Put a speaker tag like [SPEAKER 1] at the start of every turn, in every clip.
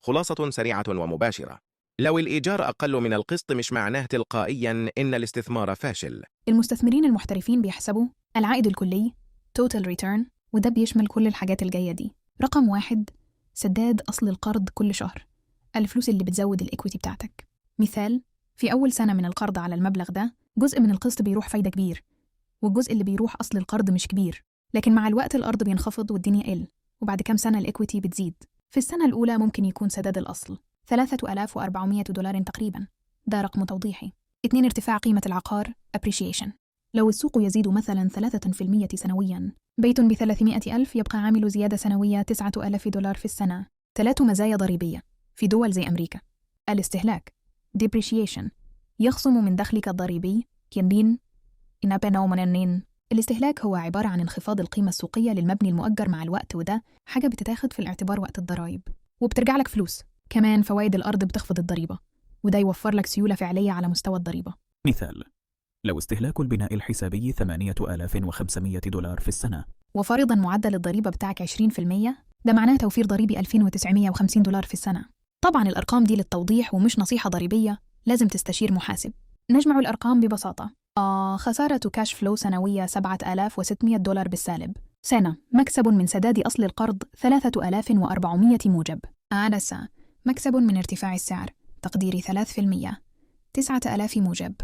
[SPEAKER 1] خلاصة سريعة ومباشرة: لو الإيجار أقل من القسط مش معناه تلقائياً إن الاستثمار فاشل.
[SPEAKER 2] المستثمرين المحترفين بيحسبوا العائد الكلي total return، وده بيشمل كل الحاجات الجاية دي. رقم 1، سداد أصل القرض كل شهر، الفلوس اللي بتزود ال equity بتاعتك. مثال، في أول سنة من القرض على المبلغ ده جزء من القسط بيروح فايدة كبير، والجزء اللي بيروح أصل القرض مش كبير، لكن مع الوقت القرض بينخفض والدنيا قل، وبعد كام سنة ال equity بتزيد. في السنة الأولى ممكن يكون سداد الأصل 3400 دولار تقريبا، ده رقم توضيحي. 2، ارتفاع قيمة العقار appreciation. لو السوق يزيد مثلا 3% سنويا، بيت ب300 ألف يبقى عامل زيادة سنوية 9000 دولار في السنة. 3، مزايا ضريبية. في دول زي أمريكا الاستهلاك depreciation يخصم من دخلك الضريبي. كيندين إن الاستهلاك هو عبارة عن انخفاض القيمة السوقية للمبني المؤجر مع الوقت، وده حاجة بتتاخد في الاعتبار وقت الضرائب وبترجع لك فلوس. كمان فوائد الأرض بتخفض الضريبة، وده يوفر لك سيولة فعلية على مستوى الضريبة.
[SPEAKER 3] مثال، لو استهلاك البناء الحسابي 8500 دولار في السنة،
[SPEAKER 2] وفرضا معدل الضريبة بتاعك 20%، ده معناه توفير ضريبي 2950 دولار في السنة. طبعا الأرقام دي للتوضيح ومش نصيحة ضريبية، لازم تستشير محاسب. نجمع الأرقام ببساطة. خسارة cash flow سنوية 7600 دولار بالسالب سنة، مكسب من سداد أصل القرض 3400 موجب. لسه مكسب من ارتفاع السعر تقديري 3%، 9000 موجب.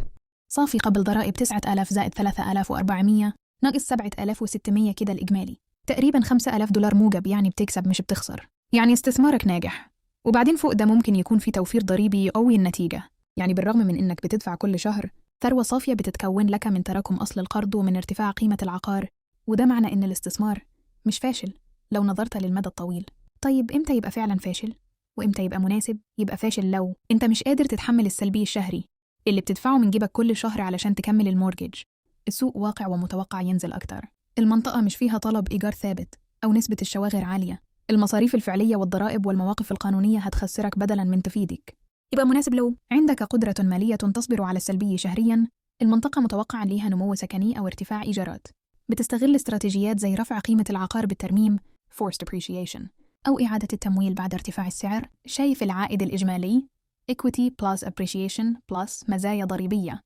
[SPEAKER 2] صافي قبل ضرائب 9000 زائد 3400 ناقص 7600، كده الإجمالي تقريبا 5000 دولار موجب، يعني بتكسب مش بتخسر، يعني استثمارك ناجح. وبعدين فوق ده ممكن يكون في توفير ضريبي يقوي النتيجة، يعني بالرغم من إنك بتدفع كل شهر، ثروة صافية بتتكون لك من تراكم أصل القرض ومن ارتفاع قيمة العقار، وده معنى إن الاستثمار مش فاشل لو نظرت للمدى الطويل. طيب إمتى يبقى فعلا فاشل؟ وإمتى يبقى مناسب؟ يبقى فاشل لو أنت مش قادر تتحمل السلبي الشهري اللي بتدفعه من جيبك كل شهر علشان تكمل ال mortgage. السوق واقع ومتوقع ينزل أكتر، المنطقة مش فيها طلب إيجار ثابت أو نسبة الشواغر عالية، المصاريف الفعلية والضرائب والمواقف القانونية هتخسرك بدلاً من تفيدك. يبقى مناسب لو عندك قدرة مالية تصبر على السلبي شهرياً، المنطقة متوقع ليها نمو سكني أو ارتفاع إيجارات، بتستغل استراتيجيات زي رفع قيمة العقار بالترميم forced appreciation أو إعادة التمويل بعد ارتفاع السعر. شايف العائد الإجمالي equity plus appreciation plus مزايا ضريبية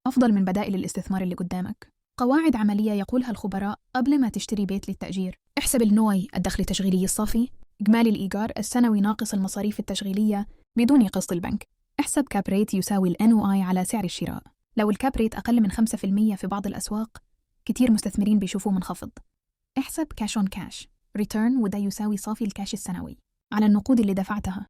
[SPEAKER 2] أفضل من بدائل الاستثمار اللي قدامك. قواعد عملية يقولها الخبراء قبل ما تشتري بيت للتأجير: احسب ال NOI، الدخل التشغيلي الصافي، إجمالي الإيجار السنوي ناقص المصاريف التشغيلية بدون قسط البنك. احسب cap rate يساوي ال NOI على سعر الشراء. لو ال cap rate أقل من 5% في بعض الأسواق، كتير مستثمرين بيشوفوه منخفض. احسب cash on cash return، وده يساوي صافي الكاش السنوي على النقود اللي دفعتها.